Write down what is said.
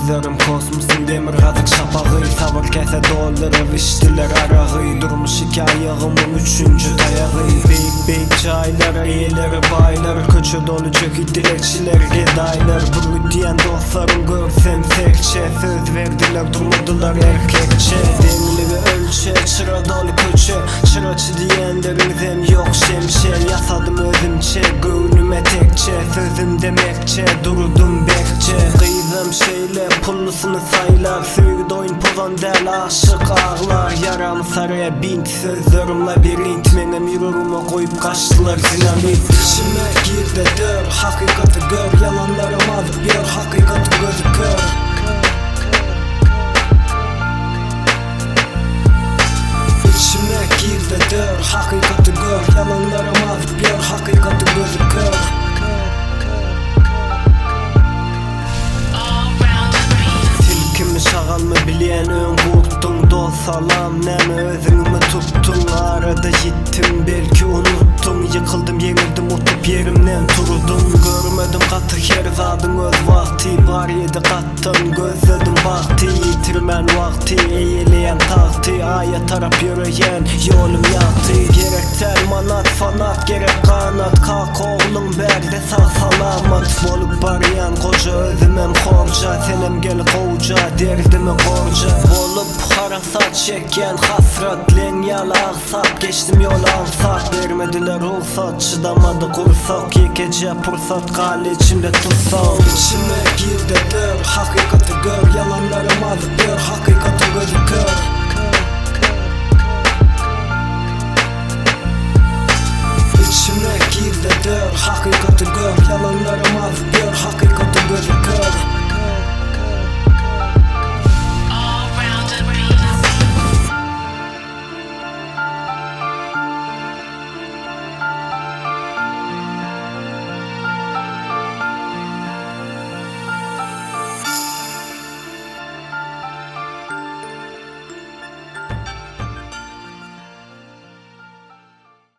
Sözlerim kosmosyň demirgazyk şapagy Sabyr käse dolduryp içdiler aragy Durmuş hekaýagymyň üçünji taýagy Beýik beýik jaýlar eýeleri baýlar Köçe doly çöküp dilegçiler gedaýlar Bürgüt diýen dostlarym görsem serçe Söz berdiler durmadylar erkekçe Deňligi ölçe çyra doly köçe Çyraçy diýenleriňizem ýok şemşe Ýasadym özümçe göwnüme tekçe Sözümde mertçe durdum berkçe Gyzam şeýle pullusyny saýlar Söýgüde oýun pozan däl aşyk aglar Ýaramy sarýa bint sözlerim labirint Meňem ýüregime goýup gaçdylar dinamit Içime girde dör hakykaty gör Ýalanlaram azyp ýör hakykatyň gözi kör. Içime girde dör, hakykaty gör Ýalanlaram azyp ýör, hakykatyň gözi kör. Tilkimi şagalmy bilýän öň gurtduň Dost salam näme özüňimi tutduň Arada ýitdim belki unutdyň Ýykyldym ýeňildim utup ýerimden turdum Görmedim gaty her zadyň öz wagty bar ýedi gat Tan gözledim bagty, ýitirmän wagty Eýeleýän tagty, Aýa tarap ýöreýän ýolum ýagty Gerek däl manat, fanat, gerek ganat Kaka ogluň bärde sag-salamat Bolup barýan goja özümem horja Senem gel gowja, derdimi gorja Bolup harasat çekýän hasrat Leň ýaly agsap geçdim ýoly aňsat Bermediler rugsat, çydamady gursak Ýekeje pursat Galdy içimde tussag. Içime girde dör, hakykaty gör, Ýalanlaram azyp ýör, hakykatyň.